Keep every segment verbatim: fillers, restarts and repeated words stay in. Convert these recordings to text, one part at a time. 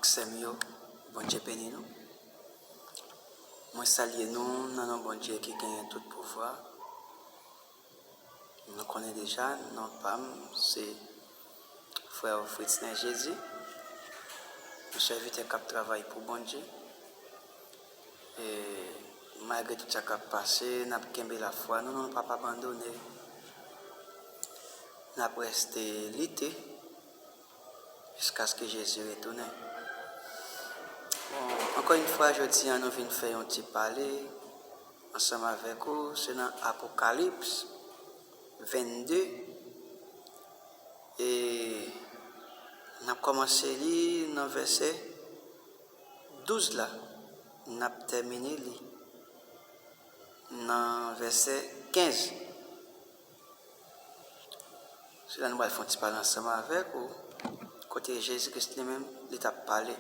Sè m yo, Bondye beni nou. Mwen salye nou nan non Bondye ki genyen tout pouvwa. Nou konnen deja, non pa m se frè Fritzner Jésus, yon sèvitè k ap travay pou Bondye. E malgre tout sa k ap pase, n ap kenbe lafwa nou, nou p ap abandone. N ap rete lite jiskaske Jezi retounen. Bon, ankò yon fwa, jodi a, nou vin fè yon ti pale ansanm avèk ou. Se nan Apokalips vennde. E n ap kòmanse li nan vèsè douz la. N ap tèmine li nan vèsè kenz. Se la nou pral fè yon ti pale ansanm avèk ou, kote Jezi Kris li menm, li t ap pale.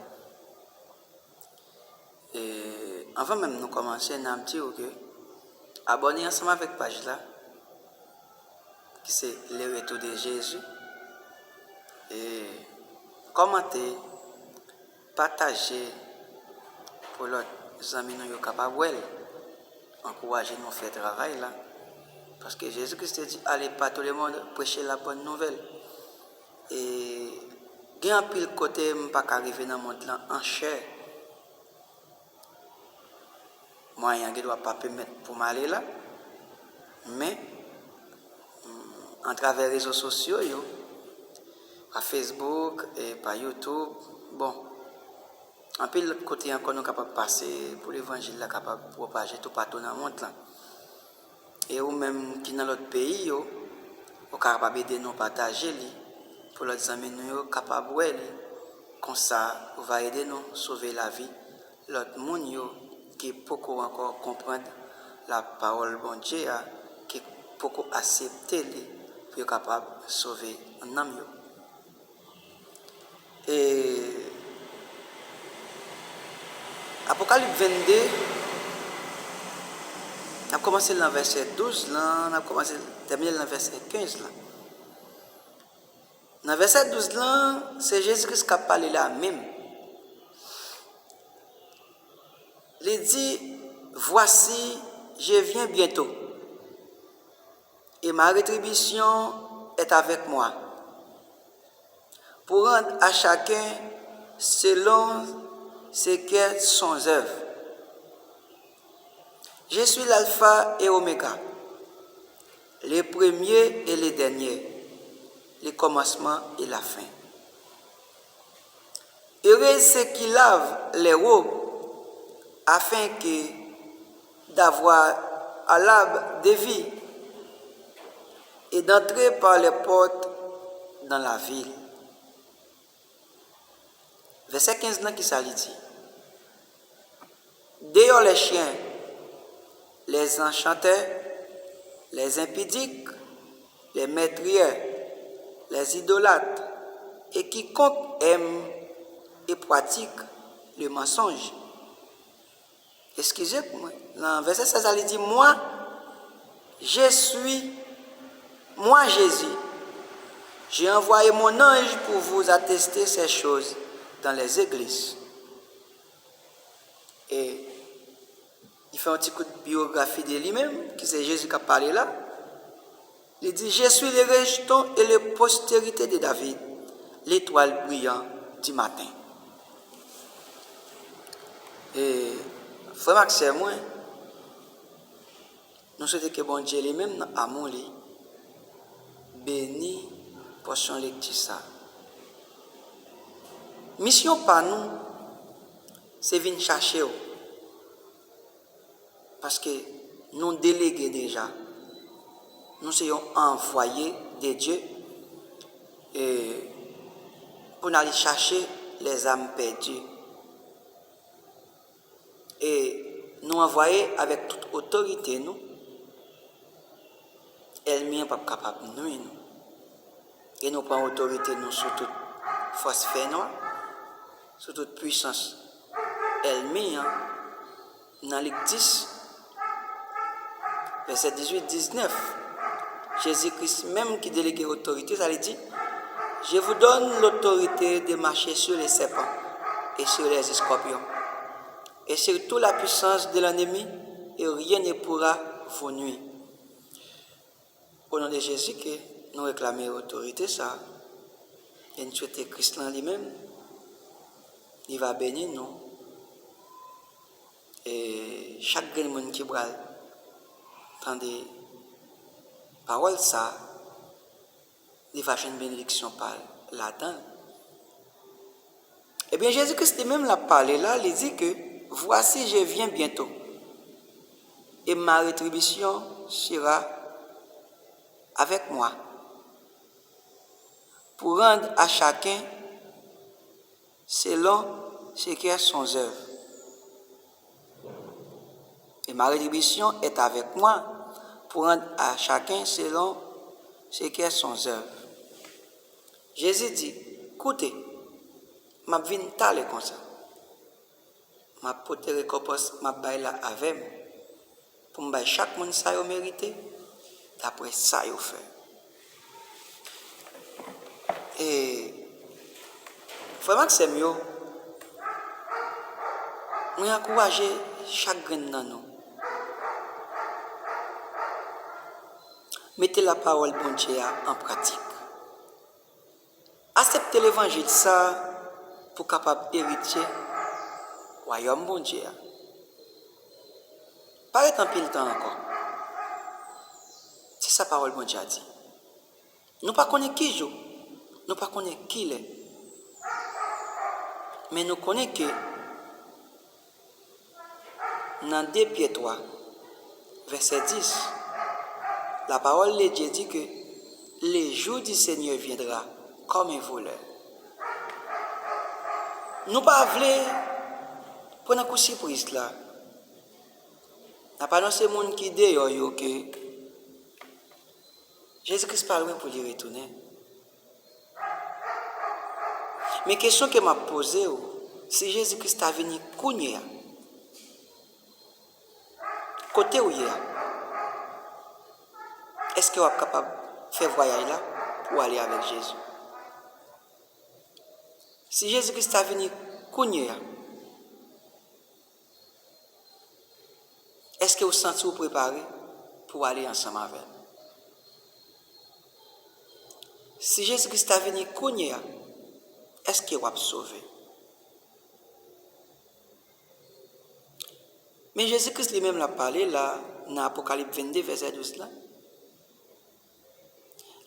E anvan menm nou kòmanse, n ap di w ke abòne ansanm avèk paj la, ki se Le Retour de Jésus. E kòmante, pataje pou lòt zanmi nou yo kapab wè l. Ankouraje nou fè travay la. Paske Jezi Kris te di, "Allez par tout le monde, prêchez la bonne nouvelle." E gen anpil kote m pa ka rive nan mond lan an chè. Mwayen an gendwa pa pèmèt pou m ale la. Men, mm, atravè rezo sosyo yo, pa Facebook, e pa YouTube, bon, anpil lòt kote ankò nou kapab pase pou levanjil la kapab pwopaje toupatou nan mond lan. E ou menm ki nan lòt peyi yo, ou kapab ede nou pataje li pou lòt zanmi nou yo kapab wè li. Konsa, ou va ede nou sove lavi lòt moun yo ki poko ankò konprann lapawòl Bondye a, ki poko aksepte li pou yo kapab sove nanm yo. E Apokalips vennde, n ap kòmanse nan vèsè douz lan, n ap kòmanse tèmine nan vèsè kenz lan. Nan vèsè douz lan, se Jezi Kris k ap pale la menm. Li di, "Voici, je viens bientôt, et ma rétribution est avec moi, pour rendre à chacun selon ce qu'est son œuvre. Je suis l'alpha et oméga, le premier et le dernier, le commencement et la fin. Heureux ceux qui lavent les robes, afin que d'avoir à l'arbre de vie et d'entrer par les portes dans la ville." Vèsè kenz lan, ki sa li di? "Dehors les chiens, les enchanteurs, les impudiques, les meurtriers, les idolâtres, et quiconque aime et pratique le mensonge." Eskize pou mwen. Nan vèsè sèz la, li di, "Moi, je suis, moi, Jésus, j'ai envoyé mon ange pour vous attester ces choses dans les églises." E li fè yon ti kout biyografi de li menm, ki se Jezi k ap pale la. Li di, "Je suis le rejeton et le postérité de David, l'étoile brillante du matin." E frè m ak sè mwen, nou swete ke Bondye li menm nan amou li beni pòsyon lekti sa. Misyon pa nou, se vin chache w. Paske nou delege deja. Nou se yon anvwaye de Dye, e, pou n ale chache les âmes perdues. E nou anvwaye avèk tout otorite nou. Ènmi an p ap kapab nwi nou. E nou pran otorite nou sou tout fòs fènwa, sou tout pwisans ènmi an. Nan Lik dis, vèsè dizuit, diznèf, Jezi Kris menm ki delege otorite sa, li di, "Je vous donne l'autorité de marcher sur les serpents et sur les scorpions, et sur toute la puissance de l'ennemi, et rien ne pourra vous nuire. O non de Jezi ke nou reklame otorite sa, e n swete Kris lan li menm, li va beni nou. E chak grenn moun ki pral tande pawòl sa, li va jwenn benediksyon pa l ladan l. Ebyen, Jezi Kris li menm l ap pale la, li di ke, Voici, je viens bientôt, et ma rétribution sera avec moi, pour rendre à chacun selon ce qu'est son œuvre. Et ma rétribution est avec moi, pour rendre à chacun selon ce qu'est son œuvre. Jezi di, Koute, m ap vin talè konsa. M ap pote rekonpans m ap bay la avè m, pou m bay chak moun sa yo merite, dapre sa yo fè. E, frè m ak sè m yo, mwen ankouraje chak grenn nan nou. Mete lapawòl Bondye a an pratik. Aksepte levanjil sa a pou w kapab eritye Wayòm Bondye a. Pa ret anpil tan ankò. Se sa pawòl Bondye a di. Nou pa konnen ki jou, nou pa konnen ki lè. Men nou konnen ke nan de Pyè twa, vèsè dis, lapawòl de Dye di ke le jour du Seigneur viendra comme un voleur. Nou pa vle pran nan kou sipriz la. N ap anonse moun ki deyò yo ke Jezi Kris pa lwen pou li retounen. Men kesyon ke m ap poze w, si Jezi Kris ta vini kounye a, kote w ye a, èske w ap kapab fè vwayaj la pou w ale avèk Jezi? Si Jezi Kris ta vini kounye a, èske w santi w prepare pou w ale ansanm avè l? Si Jezi Kris ta vini kounye a, èske w ap sove? Men Jezi Kris li menm l ap pale la nan Apokalips vennde vèsè douz la.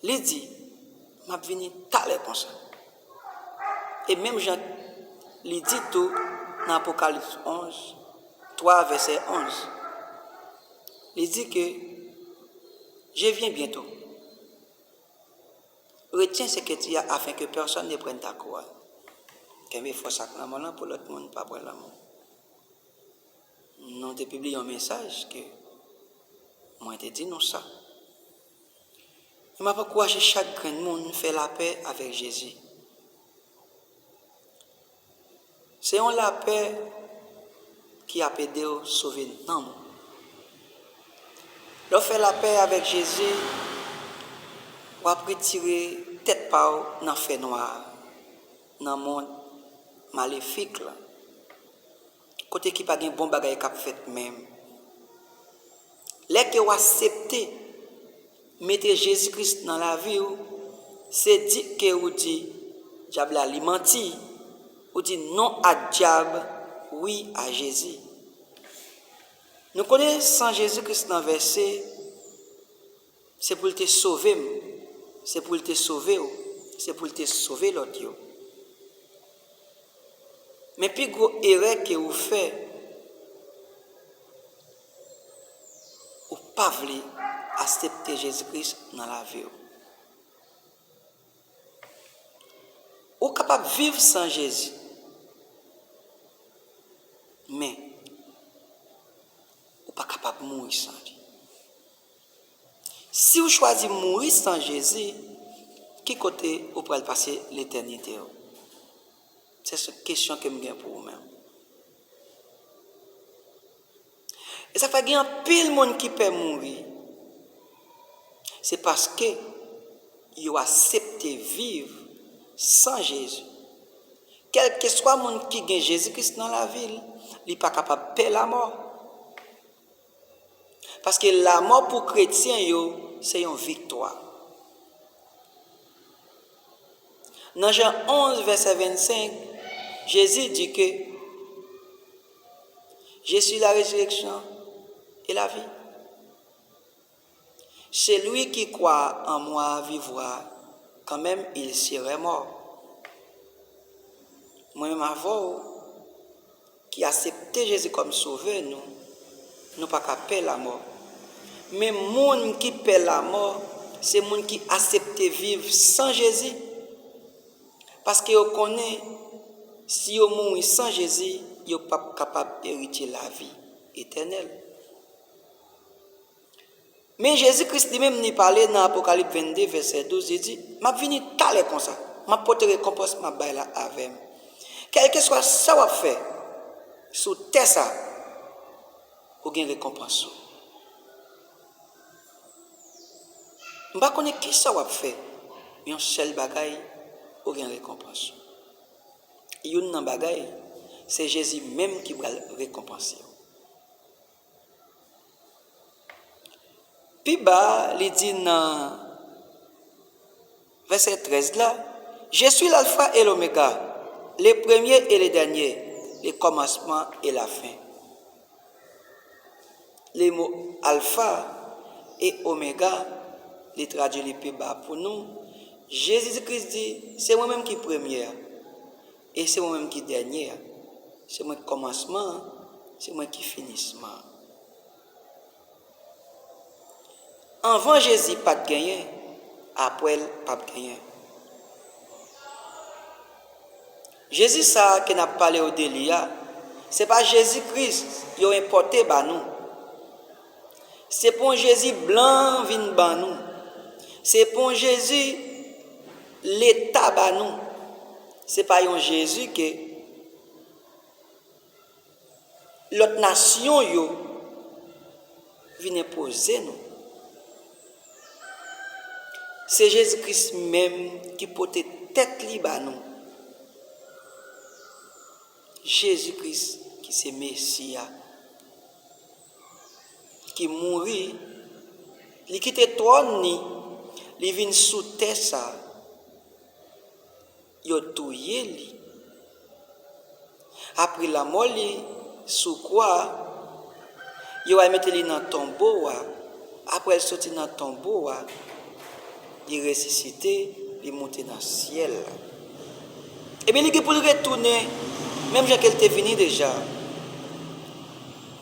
Li di, M ap vini talè konsa. E menm jan li di tou nan Apokalips onz, twa vèsè onz, li di ke, Je viens bientôt. Retiens ce que tu as afin que personne ne prenne ta couronne. Kenbe fòs ak lanmò lan pou lòt moun pa pran lanmò. Nou te pibliye yon mesaj ke mwen te di nou sa. E m ap ankouraje chak grenn moun fè lapè avèk Jezi. Se yon lapè ki ap ede w sove nanm ou. Lè w fè lapè avèk Jezi, w ap retire tèt pa w nan fènwa a, nan mond malefik la, kote ki pa gen bon bagay k ap fèt menm. Lè ke w aksepte mete Jezi Kris nan lavi w, se di ke ou di dyab la li manti, ou di non a dyab, wi a Jezi. Nou konnen san Jezi Kris nan vèse, se pou l te sove m, se pou l te sove w, se pou l te sove lòt yo. Men pi gwo erè ke ou fè, ou pa vle aksepte Jezi Kris nan lavi w. Ou kapab viv san Jezi, men ou pa kapab mouri san li. Si w chwazi mouri san Jezi, ki kote ou pral pase letènite w? Se se kesyon ke m gen pou ou menm. E sa fè gen anpil moun ki pè mouri. Se paske yo aksepte viv san Jezi. Kèlkeswa moun ki gen Jezi Kris nan lavi l, li pa kapab pè lamò. Paske lamò pou kretyen yo, se yon viktwa. Nan Jan onz, vèsè vennsenk, Jezi di ke, "Je suis la résurrection et la vie. Celui qui croit en moi vivra quand même il serait mort." Mwen menm avè w, ki aksepte Jezi kòm Sovè nou, nou pa ka pè lamò. Men moun ki pè lamò, se moun ki aksepte viv san Jezi. Paske yo konnen, si yo mouri san Jezi, yo p ap kapab eritye lavi etènèl. Men Jezi Kris li menm, li pale nan Apokalips vennde, vèsè douz, li di, "M ap vini talè konsa. M ap pote rekonpans m ap bay la avè m." Kèlkeswa sa w ap fè sou tè sa, ou gen rekonpans ou. M pa konnen ki sa w ap fè, yon sèl bagay, ou gen rekonpans ou. Youn nan bagay, se Jezi menm ki pral rekonpanse w. Pi ba, li di nan vèsè trèz la, "Je suis l'alpha et l'oméga, le premier et le dernier, le commencement et la fin." Le mo alfa e omega, li tradui li pi ba pou nou. Jezi Kris di, "Se mwen menm ki premye a, e se mwen menm ki dènye a. Se mwen ki kòmansman an, se mwen ki finisman an." Anvan Jezi pa t genyen, apre l p ap genyen. Jezi sa a ke n ap pale w de li a, se pa Jezi Kris yo enpòte ba nou. Se pa yon Jezi blan vin ban nou. Se pa yon Jezi Leta ba nou. Se pa yon Jezi ke lòt nasyon yo vin enpoze nou. Se Jezi Kris menm ki pote tèt li ba nou. Jezi Kris ki se Mesi a, ki mouri, li kite twòn li, li vin sou tè sa a. Yo touye li. Apre lanmò li sou kwa a, yo al mete li nan tonbo a. Apre l soti nan tonbo a, li resisite, li moute nan syèl la. Ebyen, li gen pou l retounen, menm jan ke l te vini deja.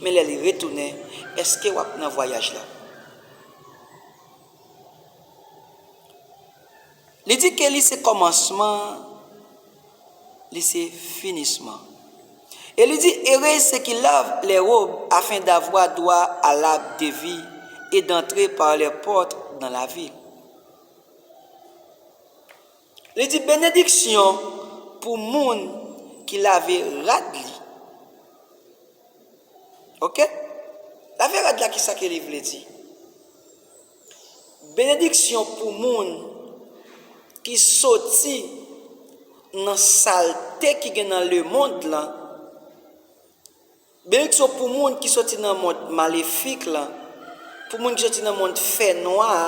Men lè li retounen, èske w ap nan vwayaj la? Li di ke li se kòmansman, li se finisman. E li di, "Heureux ceux qui lavent les robes afin d'avoir droit à l'arbre de vie et d'entrer par les portes dans la ville." Li di, "Benediksyon pou moun ki lave rad li." Oke? Lave rad la, ki sa ke li vle di? Benediksyon pou moun ki soti nan salte ki gen nan lemonn lan. Benediksyon pou moun ki soti nan mond malefik lan, pou moun ki soti nan mond fènwa a,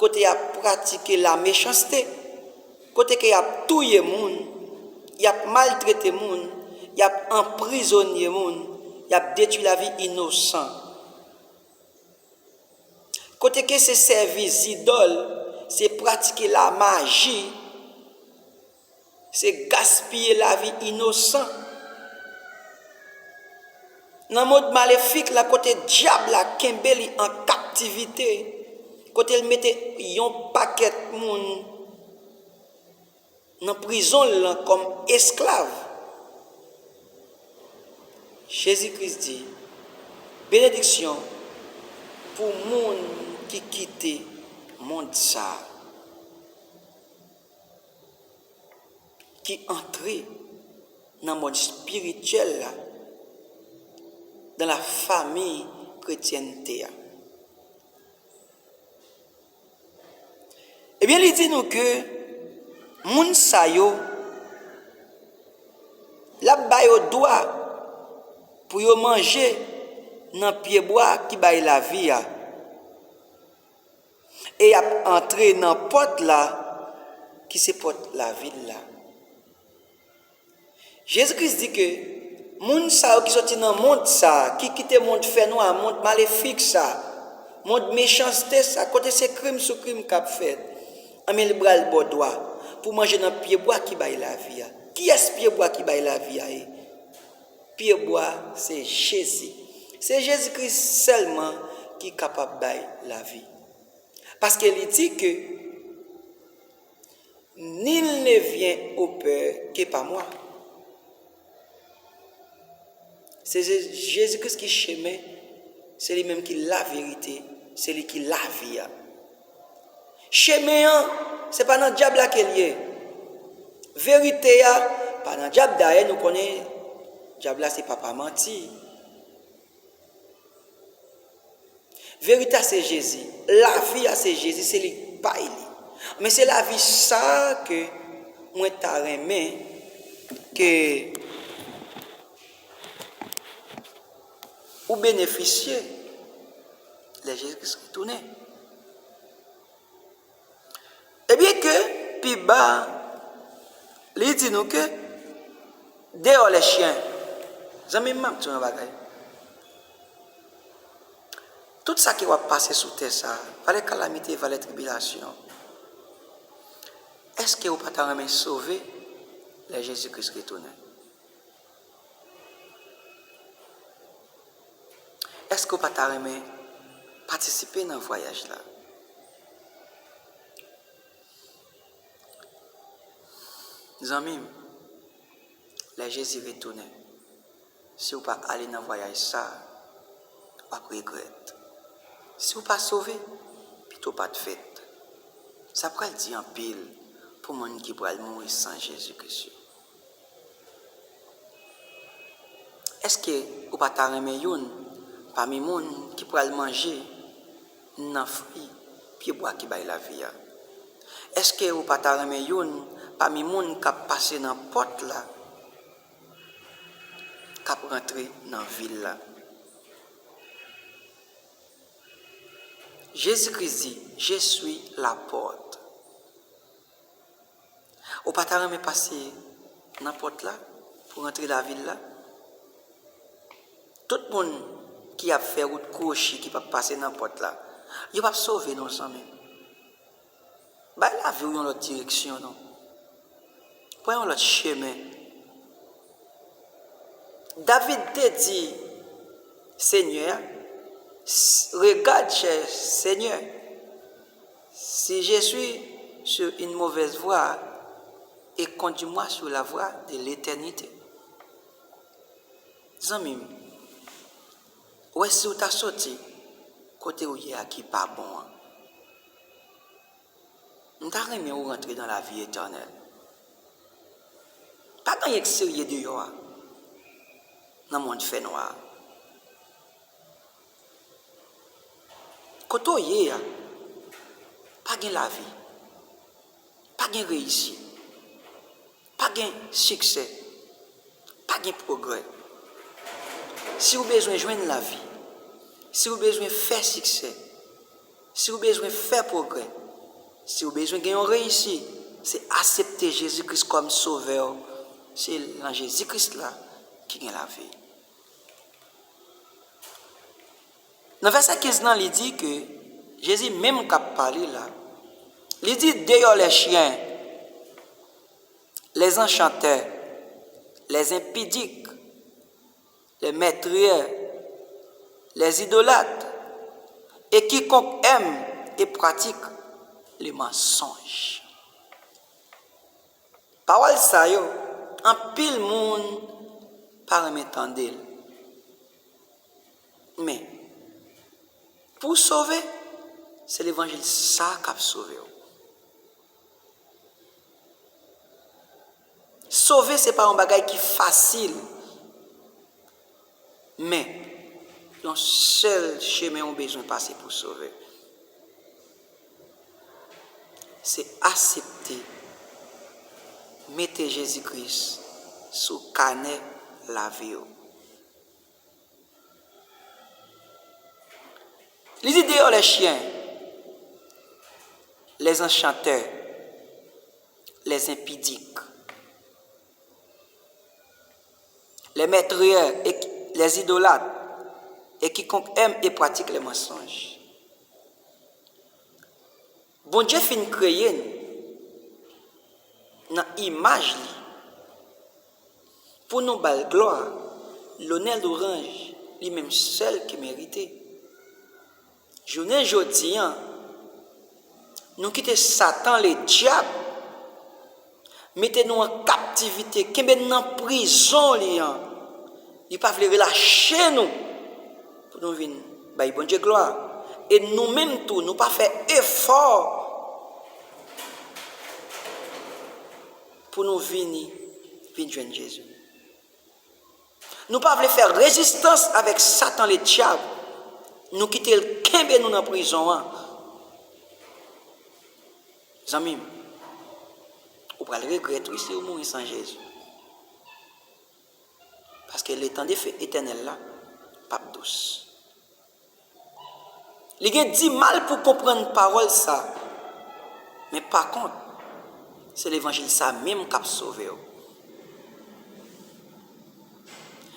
kote y ap pratike lamechanste, kote ke y ap touye moun, y ap maltrete moun, y ap anprizonye moun, y ap detwi lavi inosan. Kote ke se sèvi zidòl, se pratike lamaji, se gaspiye lavi inosan. Nan mond malefik la, kote dyab la kenbe li an kaptivite, kote l mete yon pakèt moun nan prizon l lan kòm esklav. Jezi Kris di, "Benediksyon pou moun ki kite mond sa a, ki antre nan mond espirityèl la, dans la famille chrétienne a." Ebyen, li di nou ke moun sa yo, yo dwa pou yo manje nan pyebwa ki bay lavi a, e y ap antre nan pòt la, ki se pòt lavil la. Jezi Kris di ke moun sa yo ki soti nan mond sa a, ki kite mond fènwa, mond malefik sa a, mond mechanste sa a, kote se krim sou krim k ap fèt, anben, li pral ba w dwa pou w manje nan pyebwa ki bay lavi a. Kiyès pyebwa ki bay lavi a ye? Pyebwa se Jezi. Se Jezi Kris sèlman ki kapab bay lavi. Paske li di ke Nul ne vient au Père que par moi. Se Je- Jezi Kris ki chemen, se li menm ki laverite, se li ki lavi a. Chemen an, se pa nan dyab la ke l ye. Verite a, pa nan dyab. Dayè, nou konnen dyab la se papa manti. Verite a se Jezi. Lavi a se Jezi, se li k bay li. Men se lavi sa a ke mwen ta renmen ke ou benefisye lè Jezi Kris retounen. Ebyen ke pi ba, li di nou ke dehors les chiens. Zanmi m, m ap di w yon bagay. Tout sa ke w ap pase sou tè sa a, vale kalamite, vale tribilasyon, èske ou pa ta renmen sove lè Jezi Kris retounen? Èske w pa ta renmen patisipe nan vwayaj la? Zanmi m, lè Jezi retounen, si w pa ale nan vwayaj sa a, w ap regrèt. Si w pa sove, pito w pa t fèt. Sa pral di anpil pou moun ki pral mouri san Jezi Kris yo. Èske ou pa ta renmen youn pami moun ki pral manje nan fwi pyebwa ki bay lavi a? Èske ou pa ta renmen youn pami moun k ap pase nan pòt la, k ap rantre nan vil la? Jezi Kris di, Je suis la porte. Ou pa ta renmen pase nan pòt la pou rantre lavil la? Tout moun ki ap fè wout kwochi, ki p ap pase nan pòt la, yo p ap sove non, zanmi m. Bay lavi w yon lòt direksyon non. Pran yon lòt chemen. David te di Senyè a, Regarde, cher Seigneur, si je suis sur une mauvaise voie, et conduis-moi sur la voie de l'éternité. Zanmi m, ou wè, si w ta soti kote w ye a ki pa bon an, m ta renmen ou rantre nan lavi etènèl. Pa gen anyen k serye deyò a, nan mond fènwa a. Kote w ye a, pa gen lavi, pa gen reyisit, pa gen siksè, pa gen pwogrè. Si w bezwen jwenn lavi, si w bezwen fè siksè, si w bezwen fè pwogrè, si w bezwen gen yon reyisit, se aksepte Jezi Kris kòm Sovè w. Se nan Jezi Kris la ki gen lavi. Nan vèsè kenz lan, li di ke Jezi menm k ap pale la, li di, Dehors les chiens, les enchanteurs, les impudiques, les meurtriers, les idolâtres, et quiconque aime et pratique le mensonge. Pawòl sa yo, anpil moun pa renmen tande l. Men, pou w sove, se levanjil sa a k ap sove w. Sove se pa yon bagay ki fasil. Men, yon sèl chemen ou bezwen pase pou sove, se aksepte mete Jezi Kris sou kanè lavi w. Li di, dehors les chiens, les enchanteurs, les impudiques, les meurtriers et les idolâtres, et quiconque aime et pratique les mensonges. Bondye fin kreye n nan imaj li pou nou ba l glwa, lonè, lwanj, li menm sèl ki merite. Jounen jodi a, nou kite Satan Ledyab mete nou an kaptivite, kenbe n nan prizon li an. Li pa vle relache nou pou nou vin bay Bondye glwa. E nou menm tou, nou pa fè efò pou nou vini, vin jwenn Jezi. Nou pa vle fè rezistans avèk Satan Ledyab. Nou kite l kenbe nou nan prizon an. Zanmi m, ou pral regrèt, wi, si w mouri san Jezi. Paske letan de fe etènèl la p ap dous. Li gen di mal pou konprann pawòl sa. Men pa kont, se levanjil sa menm k ap sove w.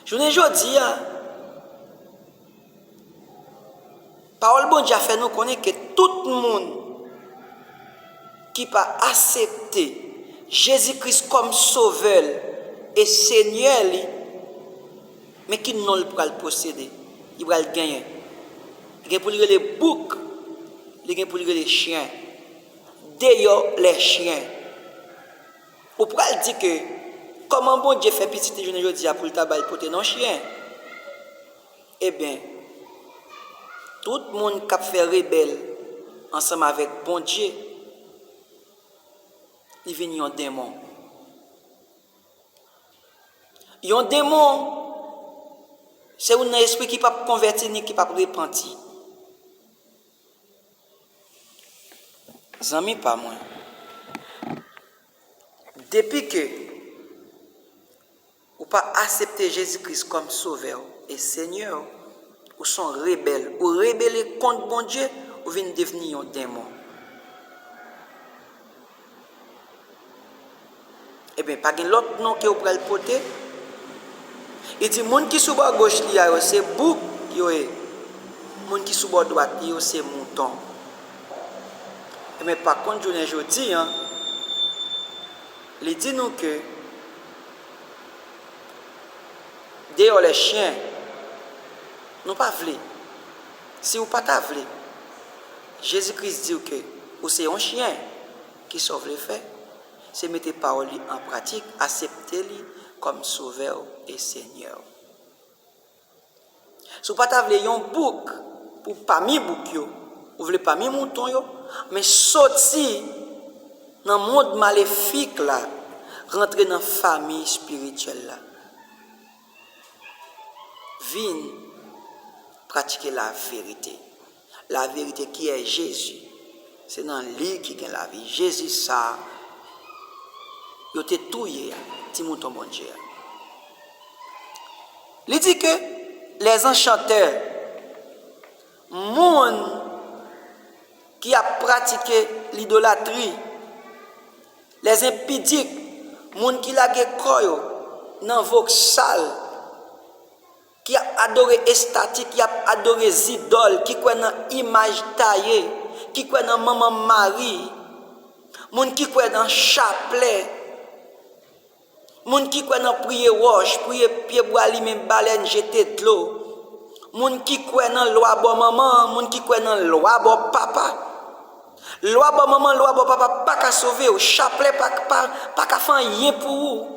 Jounen jodi a, pawòl Bondye a fè nou konnen ke tout moun ki pa aksepte Jezi Kris kòm Sovè l e Senyè li, men ki non l pral posede, li pral genyen. Li gen pou l rele bouk, li gen pou l rele chen. Dehors les chiens. Ou pral di ke, kòman Bondye fè pitit li jounen jodi a pou l ta ba l pote non chen? Ebyen, tout moun k ap fè rebèl ansanm avèk Bondye, li vin yon denmon. Yon denmon, se youn nan espri ki p ap konvèti ni ki p ap repanti. Zanmi pa mwen, depi ke ou pa aksepte Jezi Kris kòm Sovè w e Senyè w, ou se yon rebèl, ou rebele kont Bondye, ou vin devni yon denmon. Ebyen, pa gen lòt non ke w pral pote. Li di, moun ki sou bò goch li a yo, se bouk yo ye. Moun ki sou bò dwat li yo, se mouton. Ebyen, pa kont, jounen jodi a, li di nou ke dehors les chiens, nou pa vle. Si w pa ta vle, Jezi Kris di w ke ou se yon chen, kisa w vle fè? Se mete pawòl li an pratik, aksepte li kòm Sovè w e Senyè w. Si w pa ta vle yon bouk pou pami bouk yo, ou vle pami mouton yo, men soti nan mond malefik la, rantre nan fanmi espirityèl la. Vin pratike laverite. Laverite ki è Jezi. Se nan li ki gen lavi. Jezi sa a, yo te touye a, ti mouton Bondye a. Li di ke les enchanteurs, moun ki ap pratike lidolatri, les impudiques, moun ki lage kò yo nan voksal, ki ap adore estati, ki ap adore zidòl, ki kwè nan imaj taye, ki kwè nan Manman Mari, moun ki kwè nan chaplè, moun ki kwè nan priye wòch, priye pyebwa, limen balèn, jete dlo, moun ki kwè nan lwa bò manman, moun ki kwè nan lwa bò papa. Lwa bò manman, lwa bò papa pa ka sove w, chaplè pa, pa, pa ka fè anyen pou ou.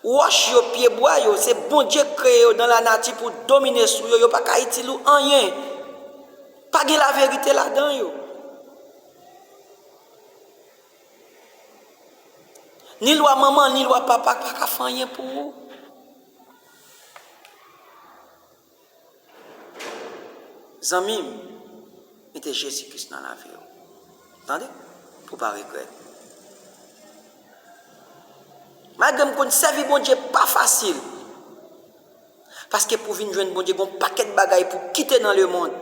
Wòch yo, pyebwa yo, se Bondye k kreye yo nan lanati pou domine sou yo, yo pa ka itil ou anyen. Pa gen laverite ladan yo. Ni lwa manman, ni lwa papa pa ka fè anyen pou ou. Zanmi m, mete Jezi Kris nan lavi w. Tande? Pou w pa regrèt. Malgre m konn sèvi Bondye pa fasil, Paske pou w vin jwenn Bondye, gen yon pakèt bagay pou w kite nan lemonn.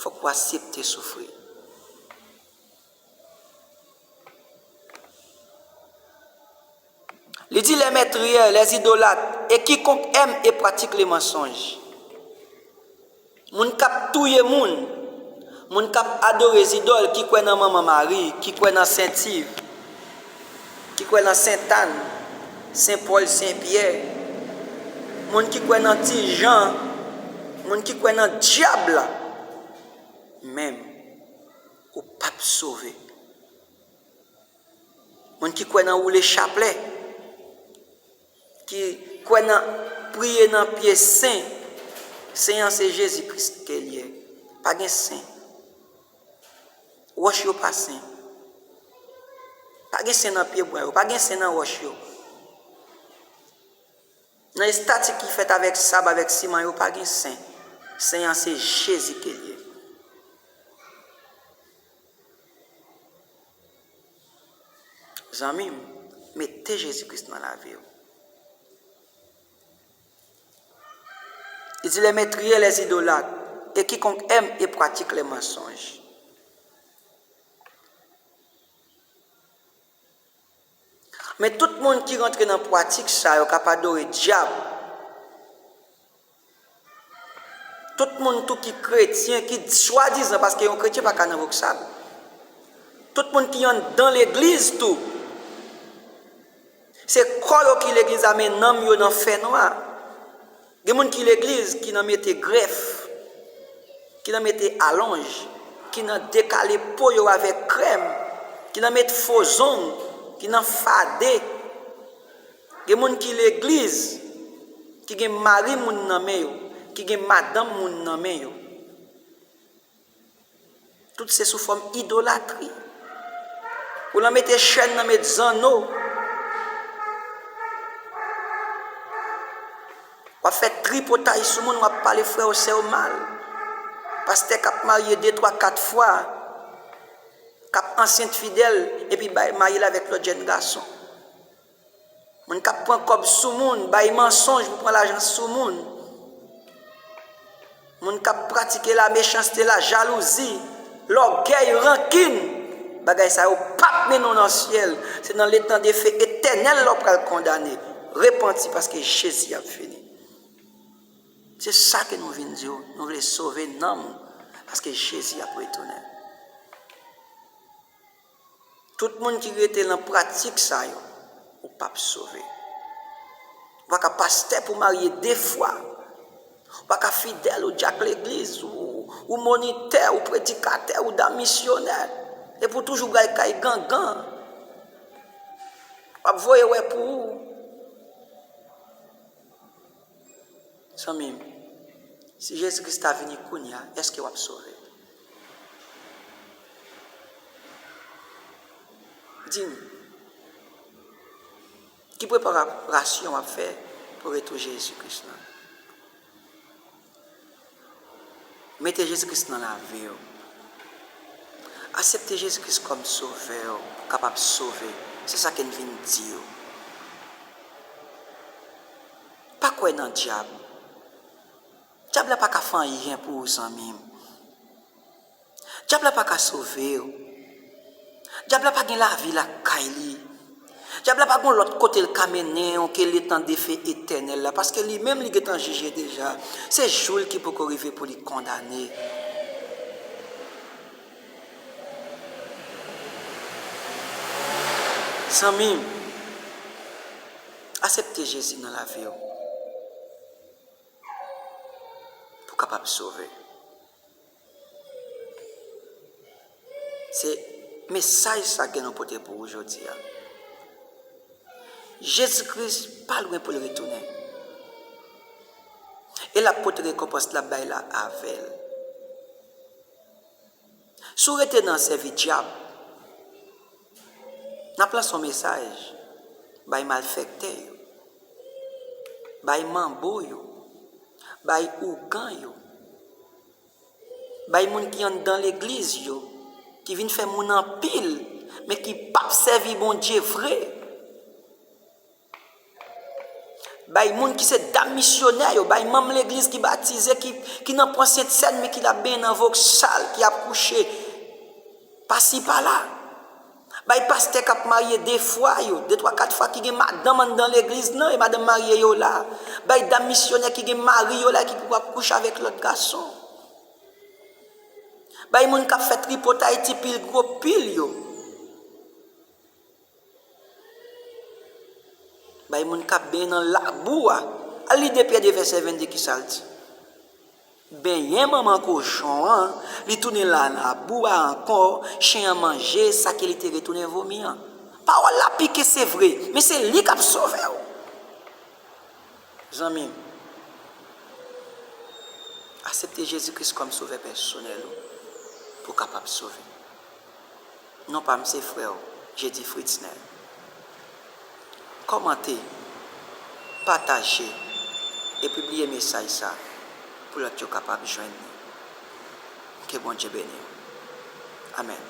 Fòk ou aksepte soufri. Li di, les meurtriers, les idolâtres, et quiconque aime et pratique le mensonge. Moun k ap touye moun, moun k ap adore zidòl, ki kwè nan Manman Mari, ki kwè nan Sent Iv, ki kwè nan Sent Ann, Sen Pòl, Sen Pyè, moun ki kwè nan Ti Jan, moun ki kwè nan dyab la, menm, ou p ap sove. Moun ki kwè nan woule chaplè, ki kwè nan priye nan pye sen, sen an se Jezi Kris ke l ye. Pa gen sen. Wòch yo pa sen. Pa gen sen nan pyebwa yo, pa gen sen nan wòch yo. Nan estati ki fèt avèk sab, avèk siman yo, pa gen sen. Sen an se Jezi ke l ye. Zanmi m, mete Jezi Kris nan lavi w. Li di, les meurtriers, les idolâtres, et quiconque aime et pratique les mensonges. Men tout moun ki rantre nan pratik sa yo, k ap adore dyab, tout moun tou ki kretyen, ki swadizan, paske yon kretyen pa ka nan vòksab. Tout moun ki anndan legliz tou, se kò yo ki legliz la, men nanm yo nan fènwa. Gen moun ki legliz ki nan mete grèf, ki nan mete alonj, ki nan dekale po yo avèk krèm, ki nan met fo zong, ki nan fade. Gen moun ki legliz, ki gen mari moun nan men yo, ki gen madanm moun nan men yo. Tout se sou fòm idolatri. Ou nan mete chèn nan met zanno. W ap fè tripotay sou moun, w ap pale frè w, sè w mal. Pastè k ap marye de, twa, kat fwa, k ap ansent fidèl, epi bay, marye l avèk lòt jèn gason. Moun k ap pran kòb sou moun, bay mansonj pou pran lajan sou moun. Moun k ap pratike lamechanste, lajalouzi, lògèy, rankin, bagay sa yo p ap mennen w nan syèl. Se nan letan de fe etènèl la w pral kondane. Repanti, paske Jezi ap vini. Se sa ke nou vin di w. Nou vle sove nanm, paske Jezi ap retounen. Tout moun ki rete nan pratik sa yo, ou p ap sove. Ou pa ka pastè pou marye de fwa. Ou pa ka fidèl, ou dyak legliz, ou, ou monitè, ou predikatè, ou dam misyonè. Epi w toujou pral kay gangan. W ap voye wè pou ou. Zanmi m, si Jezi Kris ta vini kounye a, èske w ap sove? Di m, ki preparasyon w ap fè pou retou Jezi Kris lan? Mete Jezi Kris nan lavi w. Aksepte Jezi Kris kòm sovè w, pou w kapab sove. Se sa ke n vin di w. Pa kwè nan dyab. Dyab la pa ka fè anyen pou ou, zanmi m. Dyab la pa ka sove w. Dyab la pa gen lavi lakay li. Dyab la pa gen lòt kote l ka mennen w ke letan de fe etènèl la, paske li menm li gentan jije deja. Se jou l ki poko rive pou li kondane. Zanmi m, aksepte Jezi nan lavi w pou w kapab sove. Se mesaj sa ke nou pote pou ou jodi a. Jezi Kris pa lwen pou l retounen. E l ap pote rekonpans l ap bay la avè l. Si w rete nan sèvi dyab, n ap lanse yon mesaj bay malfektè yo, bay manbo yo, bay ougan yo, bay moun ki anndan legliz yo, ki vin fè moun anpil, men ki p ap sèvi Bondye vre. Bay moun ki se dam misyonè yo, bay manm legliz ki batize, ki, ki nan pwen Sentsèn, men ki la benyen nan voksal, ki ap kouche pasi pala. Bay pastè k ap marye de fwa yo, de, twa, kat fwa, ki gen madanm anndan legliz nan, e madanm marye yo la. Bay dam misyonè ki gen mari yo la, ki poko ap kouche avèk lòt gason. Bay moun k ap fè tripotay ti pil gwo pil yo. Bay moun k ap benyen nan labou a. Al li de Pyè de vèsè vennde, ki sa l di? Benyen manman kochon an, li tounen la labou a ankò, chen an manje sa ke li te retounen vomi an. Pawòl la pike, se vre, men se li k ap sove w. Zanmi m, aksepte Jezi Kris kòm Sovè pèsonèl ou pou w kapab sove. Non pa m se frè w, Jedi Fritzner. Kòmante, pataje e pibliye mesaj sa pou lòt yo kapab jwenn li. Ke Bondye beni w. Amèn.